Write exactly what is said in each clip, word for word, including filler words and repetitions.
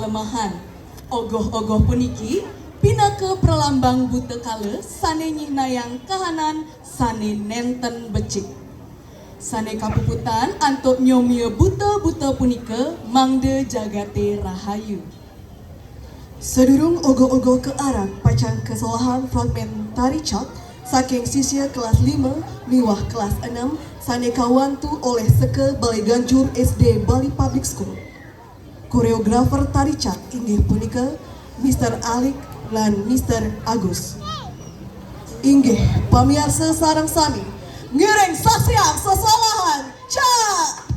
Mahan. Ogoh-ogoh puniki pinaka pralambang buta kala sane nyihnayang kahanan sane nenten becik. Sane kapuputan antuk nyomia buta-buta punika mangda jagate rahayu. Sadurung ogoh-ogoh kaarak pacang kasolahang fragmen tari cap saking sisia kelas lima miwah kelas enam sane kawantu olih seka Balai Ganjur S D Bali Public School. Koreografer tari cap inggih punika Mister Alik lan Mister Agus. Inggih, pamiarsa sareng sami ngiring saksiang sesolahan cap.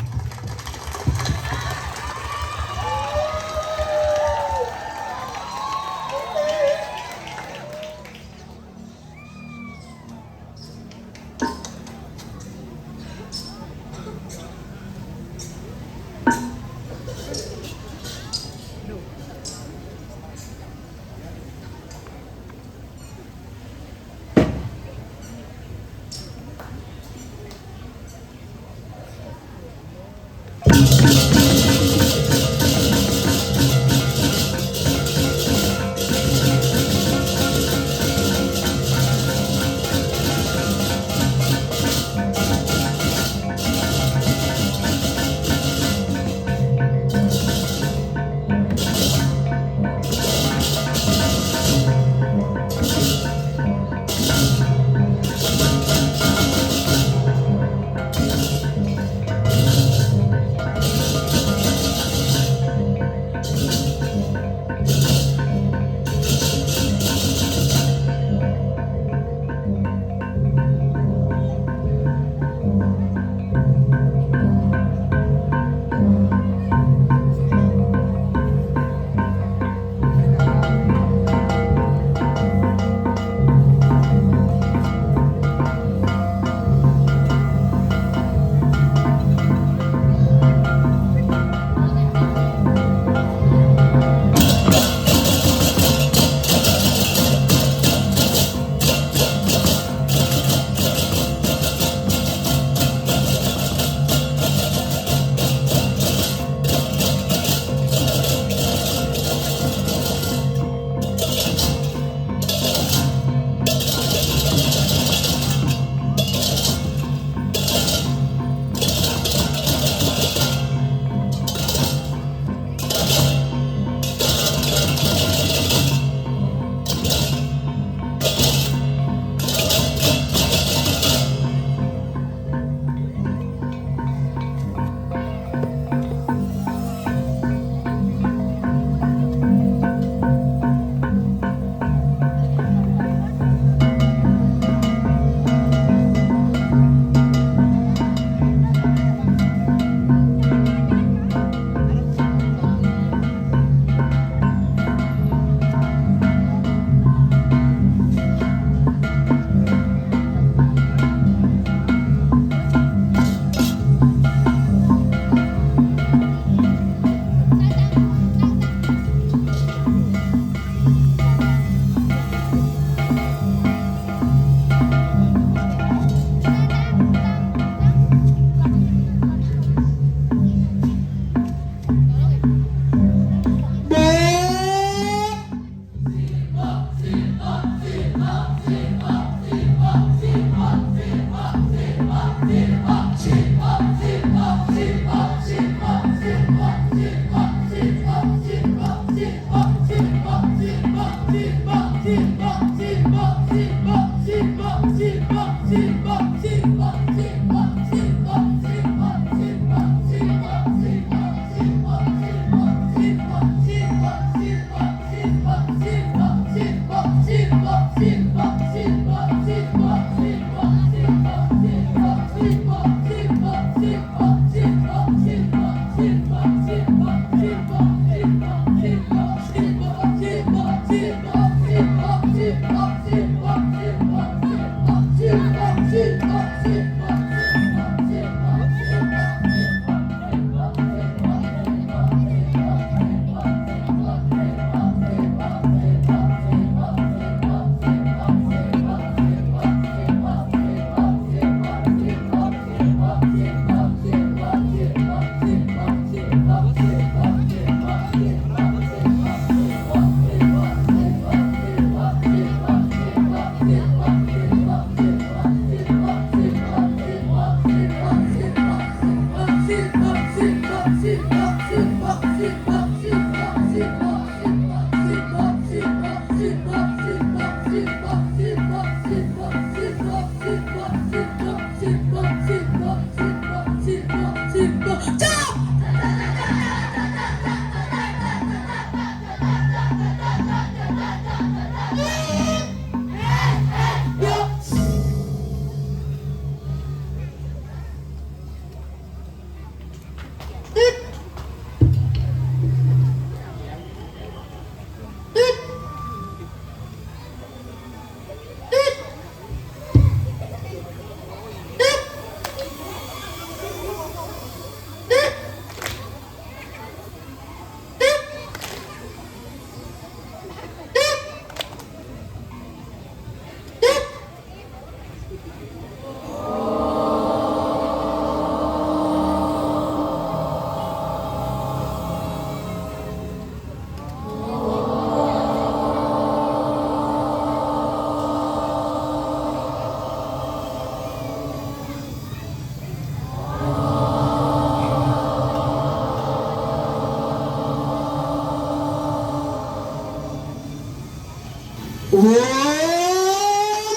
Oh,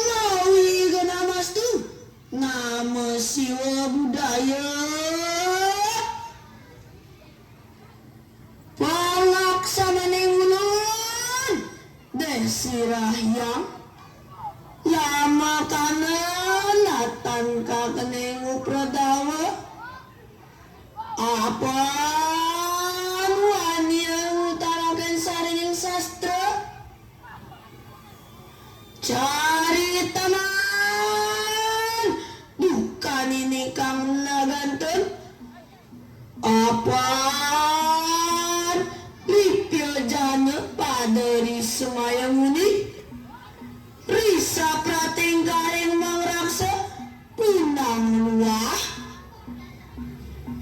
mawi gana mastu, nama siwa budaya. Palaksananing ulun, Desi Rahyang, lama kana natan ka kening upradawa. Apan wani ngutaraken sarining sastra. Caritanan dukaning kang nagantun. Apan ripil jana pada ri semaya nguni, ri sapratingkaring mangraksa punang luah,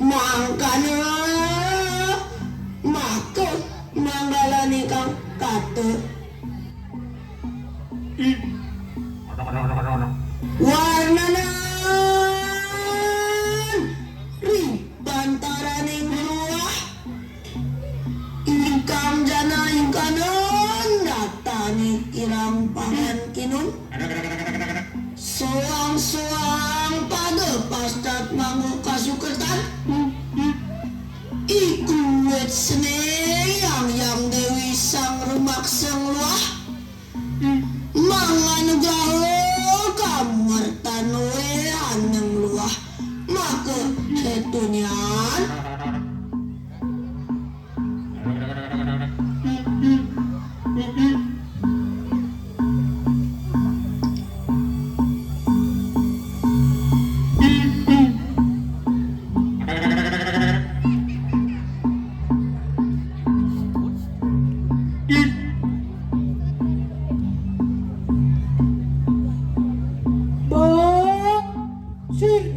mangkana maka manggalaning kang kata. Warnanan ri pantaraning luah, ingkang jana ingkanan datani kirang pangan kinun. Soang-soang pada pastat mangku kasukertan. Ikuwit sene yang yang Dewi Sang Rumakseng luah. Manganugraha kamertan we aneng luah maka ketunian. Ba, sir.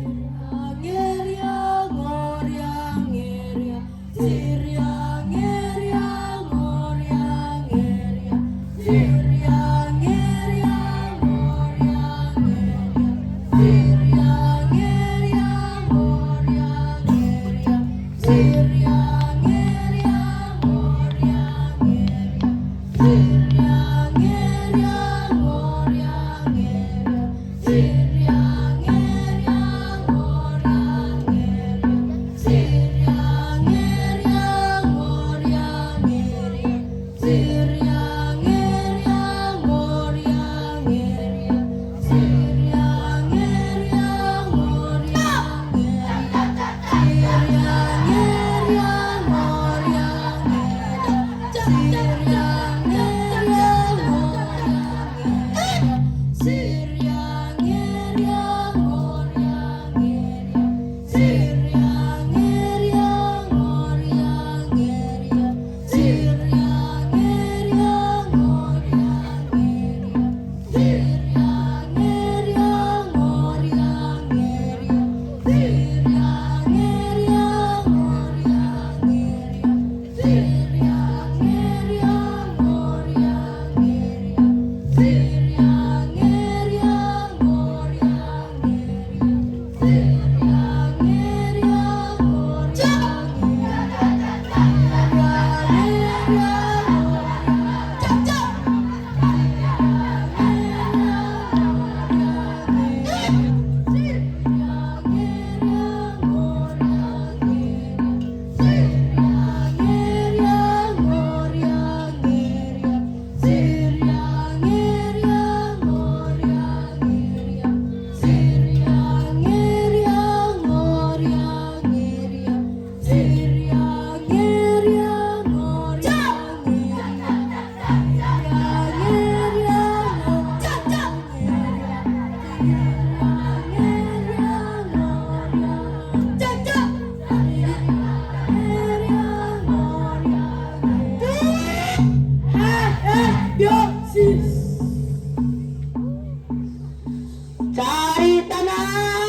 Caritanan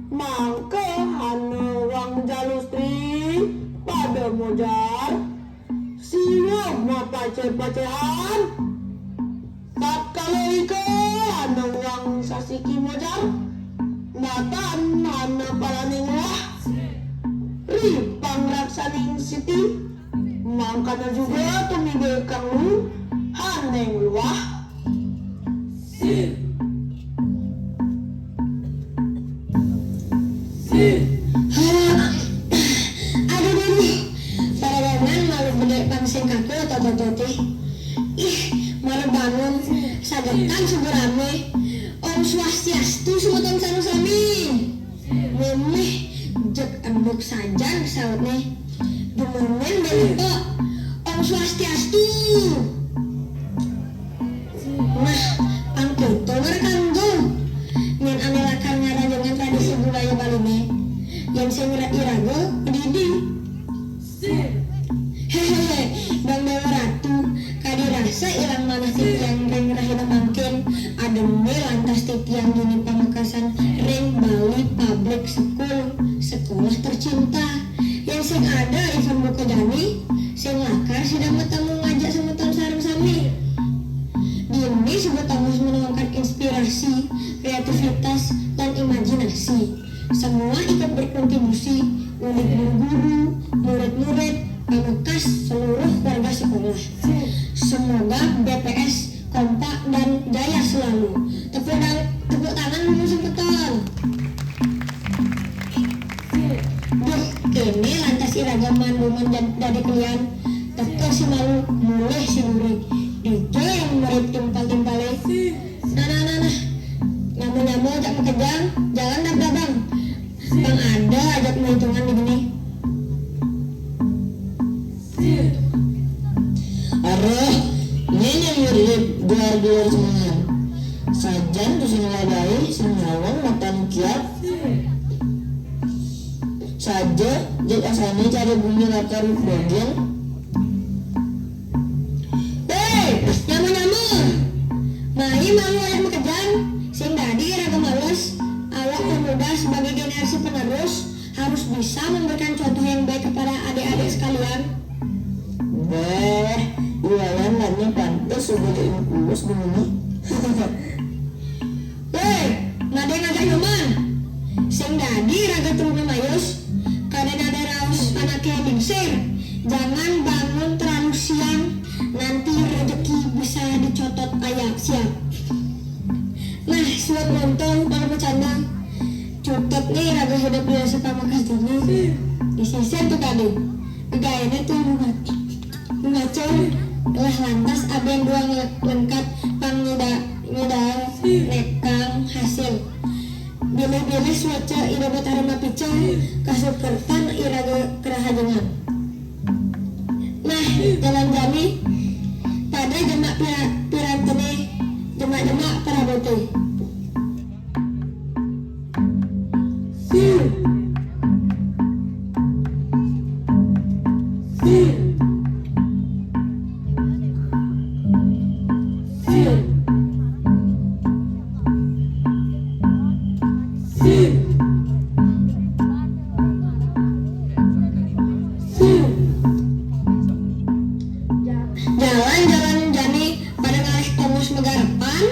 mangka anu wang jalustri pada mojar. Siwuh mapaceh-pacehan. Tatkala ika anu wang sasiki mojar, natan hana palaning luah ri pangraksaning siti, mangkana juga tumiba kang luh Aneng luah. Aduh, aduh, aduh. Pada dangan malu bedek pang sing kaku, totototi. Ih, malu bangun, sagetan subuh rame. Om Swastiastu, semeton sareng sami. Mimih, jeg enduk sajan sautne. Dumun men, Tok. Om Swastiastu. Nah, pang kito mara kanggo. Yen ane lakar ngarajengan tradisi budaya Baline, yen sing ira-, iraga pedidi. Hehehe, Dong Dewa Ratu, kadi rasa ilang manah titiang ring rahina mangkin, ademe lantas titiang dini pamekasan ring Bali Public School, sekolah tercinta. Yen sing ada event buka jani, sing lakar sida matemu ngajak semeton sareng sami. Dini suba tongos menuangkan inspirasi, kreativitas, dan imajinasi. Semua ikut berkontribusi, uli guru-guru, murid-murid, pamekas, seluruh warga sekolah. Semoga B P S kompak dan jaya selalu. Tepuk dang-, tepuk tangan dulu semeton. Duh, kene lantas iraga manduman jad-, dadi kelian. Teka si malu, mulih si lurik. Dija yang merit timpal-timpale. Nah, nah, nah, nah. Nyama-nyama jak makejang, jalan dab-dabang. Pang ada ajak maitungan di gini. Areh, nyene mirip gelar-gelar semengan. Sajan tu sing ngladai, sing nyawang matan kiat. Saja, jeg asane cara bumi lakar bagian. Hei, nyama-nyama. Mai malu ajak makejang, sing dadi iraga males, awak pemuda sebagai generasi penerus harus bisa memberikan contoh yang baik kepada adik-adik sekalian. Beh, iwayan lanya pantes sebagai ingkulus begini. Woi, made ngajak nyoman. Sing dadi raga truna mayus, kada dadi raos anake lingsir. Jangan bangun terlalu siang, nanti rezeki bisa dicotot ayam siap. Nah, suat montong, pada bercanda. Cutet nih, raga hidup biasa pamekasane. Disisir tuh tadi. Gegaene tuh ngacor. Lah lantas aben dua nge-, lengkat pang nyida-, nyida nekang hasil. Bilih-bilih suaca Ida Batara mapica, kasukertan iraga kerahajengan. Nah, jalan jani pada jemak pira-, pirantene, jemak-jemak parabote. Jalan-jalan jani pada ngalih tongos magarepan.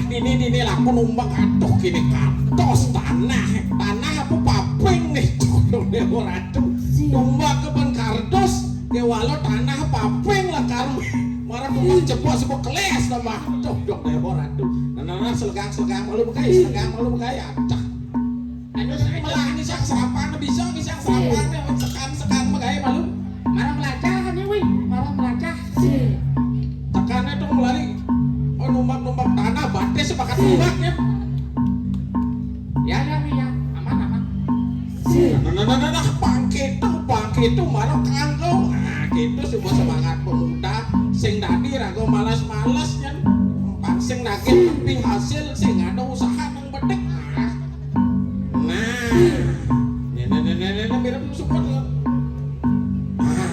Dini, dini, laku numbak, aduh, kini katos tanah, tanah apa paping nih, cok, dong dewa ratu. Numbak ke ban kardos, kewala tanah paping lah karu. Marah numbak jebos, sebab keles tambah. Cok, dong dewa ratu. Nah, nah, nah, selegang, selegang, malu bekai, selegang, malu bekai, acah. Aduh, saya melah ngisang serapan, bisa ngisang serapan, sekan-sekan bekai, malu. Marah melacah, nih, wih, marah melacah. Tekane tuh lari. Oh, numbak-numbak tanah, batis sepakat numbak, ya. Ya, ya, ya, aman, aman. Nah, nah, nah, nah, nah, pang gitu, pang gitu, malah kanggo. Nah, gitu, sebuah semangat pemuda. Sing dadi raga malas-malas, kan. Pang sing daging lebih hasil, sing ada usaha nang bedek. Nah. Nah. Nah, nah, nah, nah, nah, nah, mirip support, ya. Nah,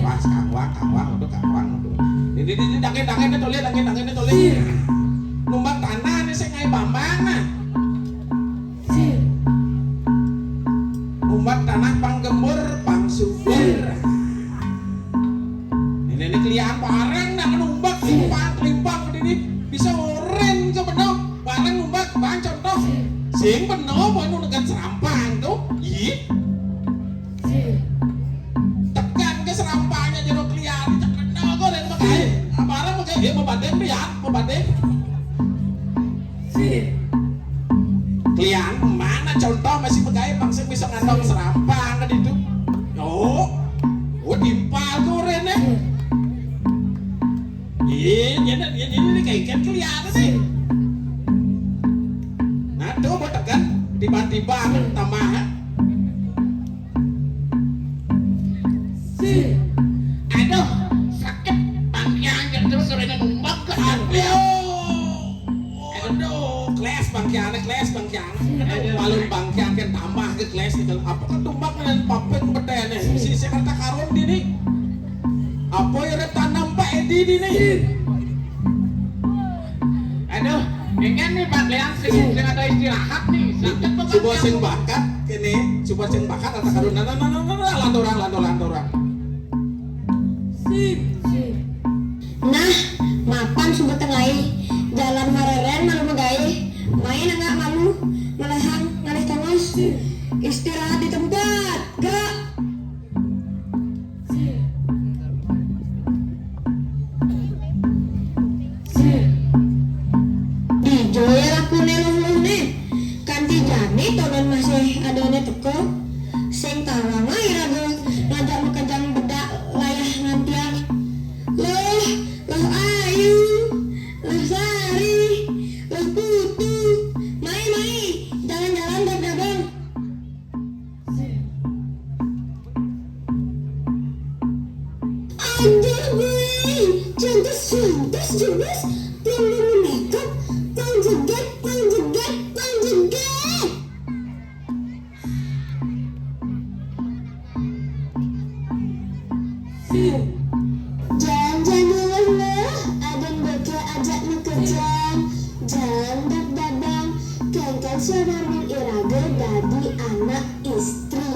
pas kawang, kawang, udah kawang, udah. Ini, ini, ini, dangin, dangin, toleh, dangin, dangin, toleh. Numbak tanah, ini sing ngai Bambang, nah. Contoh, sing beno, mau nu nekan serampang to. Ih. Tekan ke serampangnya jero klian, cek beno kok dan megai. Barang megai, eh, mau banding, Pian, mau banding. Klian, mana contoh masih megai, bang sing bisa ngandong serampang kan itu. Yo, oh, timpal tuh rene. Iya, iya, iya, iya, ini kayak ikan klian sih. Nah, tuh mau tekan, tiba-tiba tambah. Aduh, sakit bangkian, terus sore numbak ke. Aduh, aduh, kles bangkian, kles bangkian. Aduh, balun bangkian kan tambah ke kles nih. Apa kan tumbak dengan papeng beten nih. Si Jakarta Karun di nih. Apa ya, rep tanam Pak Edi di nih? Aduh, ini nih Pak Lian sing, sing ada istirahat nih. Sakit tuh, coba Pak, sing bakat kene, coba sing bakat, kata Karun. Nah, nah, nah, nah, nah, nah, lanturang, lanturang, lanturang. Nah, mapan suba tengai, jalan mareren malu megai, main enggak malu, melehang ngalih tongos. Istirahat di tempat, gerak. Dija ya lakune luh-luhne, kanti jani tonan masih adane teka. Sing tawang ae raga ngajak makejang bedak layah ngantian. Luh, luh ayu, luh sari, luh putu, mai, mai, jalan-jalan dab-dabang. Aduh, gue. Cantis, cantis, jebus. Pang makeup, pang jeget, pang jeget, pang jeget. Jalan jani leh, aden beke ajak makejang. Jalan dab-dabang, kengken sabarang iraga dadi anak istri.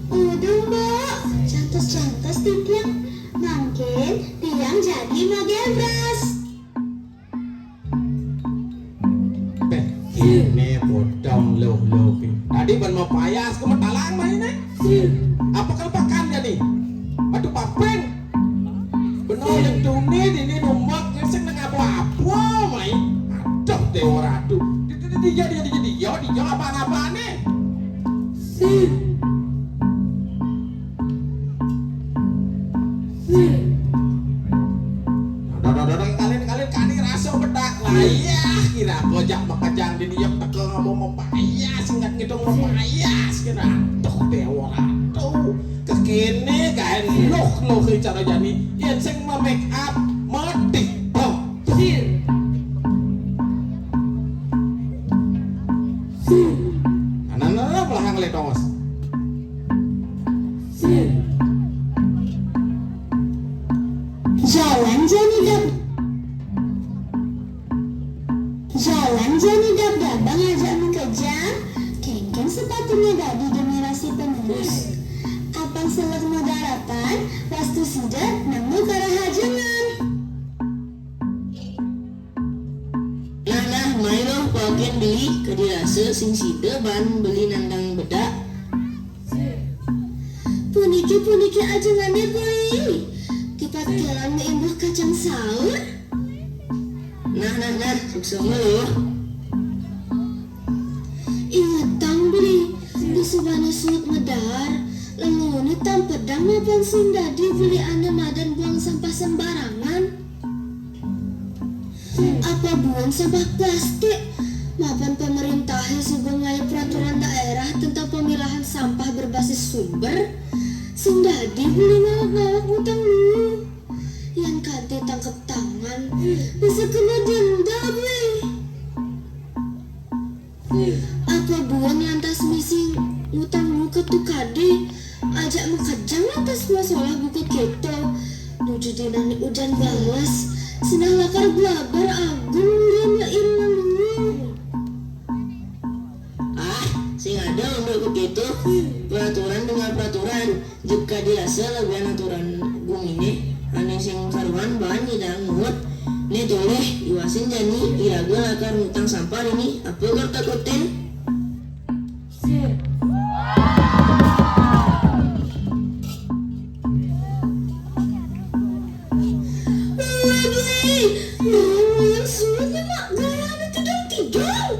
Uduh, Mbok, cantos-cantos titiang. Mangkin tiang jani magebras. Beh, ini potong luh-luh. Tadi ban mapayas ke matalang maine. Apa kelepakan jani? Aduh, papeng. Beno lentune dini numbak ngesek nang apa-apa mai. Aduh, Dewa Ratu. Di, di, di, dia, dia, dia, dia, dia, dia, apa-apane? Dodok-dodok, kalian, kalian kani rasa bedak lah. Iya, kira gojak makejang di dia teka ngomong mapayas, ingat ngitung mapayas, kira. Aduh, Dewa Ratu. Kekene kaen luh-luh cara jani. Yen sing ma-make up, mati. Tuh. Sir. Sir. Anak-anak belakang le tongos. Sir. Jalan jani dab. Jalan jani dab-dabang ajak makejang, kengken sepatune dadi generasi penerus. Apang selek modarapan, wastu sida nemu karahajengan. Nah, nah, mai luh, paukin beli, kadi rasa sing sida ban beli nandang bedak. Puniki, puniki ajengane beli. Tipat kelan maimbuh kacang saur. Nah, nah, nah, suksma luh. Ingetang beli, disubane suud medar, lelune tam pedang mapan sing dadi beli ane madan buang sampah sembarangan. Apa buan sampah plastik? Mapan pemerintahe suba ngae peraturan daerah tentang pemilahan sampah berbasis sumber, sing dadi beli ngawak-ngawak ngutang luh. Yan kanti tangkep tangan, bisa kena denda, beli. Apa buan lantas misi ngutang luh ka tukade, ajak makejang lantas masolah buka keto. Nuju dinane ujan bales, sinah lakar blabar agung luran ya ira luh. Ah, sing ada unduk begitu. Peraturan dengan peraturan. Jika dirasa lebihan aturan gumine, ane sing karuan baan nyidang nguut. Né tolih, iwasin jani, iraga lakar ngutang sampah dini, apa kar takutin? Sir. Wah, Bli. Naon suunya, Mak? Garana tidong-tidong.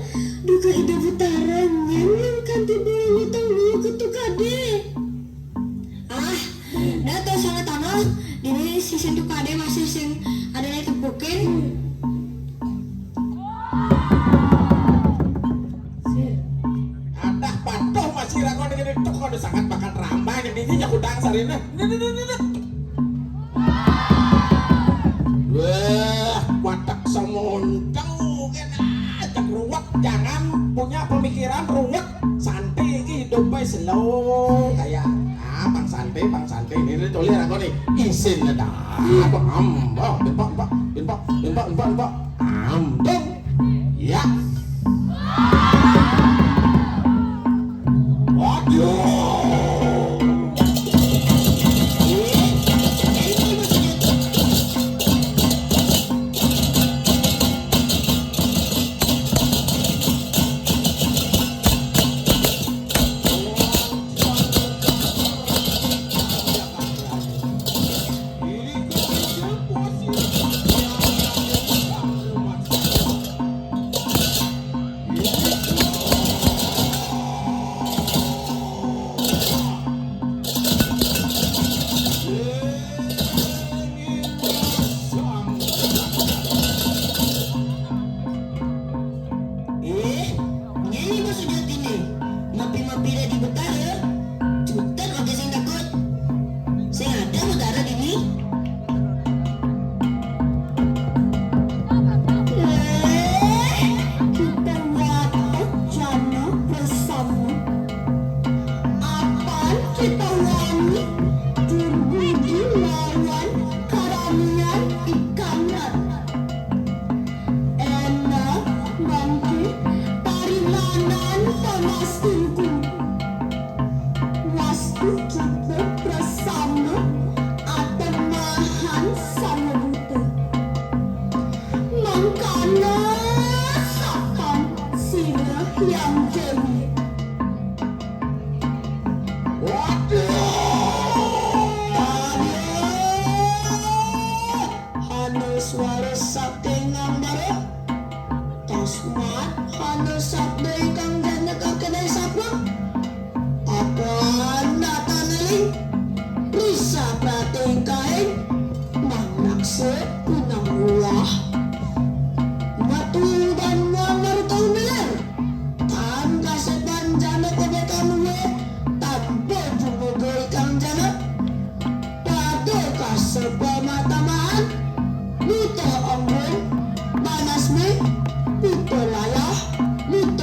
Duka Ida Betara nyén yang kanti boleh ngutang duit ka Tukadé. Ah, da tos sangat tanah. Dini si Sentu Kade masih sing ada naik tepukin. Adah patuh masih ragon gini tuh kalau sangat makan rambah ini nya kudang sarina. Ini, ini, ini, ini. Wah, watak semonteng mungkin ajak ruwet, jangan punya pemikiran ruwet. Santai iki hidup bae slow kayak ah, Bang Santai, Bang Santai ini, ini tulis aku nih isin ada apa am oh bimpa bimpa bimpa bimpa bimpa bimpa am dong ya. Waduh. Ih, nyanyi bos sujud ini. Mapi-mapi da di Betara. Cutet waké sing takut. Sing ada Betara dini. Eh, kita watak jana bersama. Apan kita wani durbudi lawan karamian ikangan. Enak mangké parimanan pamastungku. Wastu kita bersama atemahan sama buta. Mangkana sapang sira yang dewi. Waduh. Aduh. Hana suara saking ngambara. Tasmat hana sabda ikang janaka kenai sapa. Apan natan eling. Risa pratingkahing. Manaksa punang ulah. Matudan ngambara tau milir. Tan kasepan janaka békan uwé, tanpa jumega ikang janak. Pada kasepa matamahan, buta embung, banas mé, buta layah, buta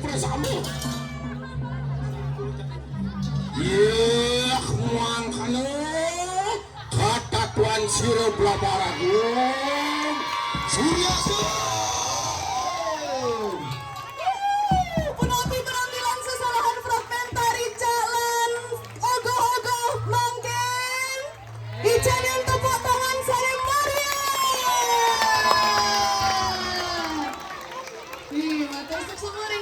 Bersama. Yéh, mangkana katatuan sira blabaragung. Surya.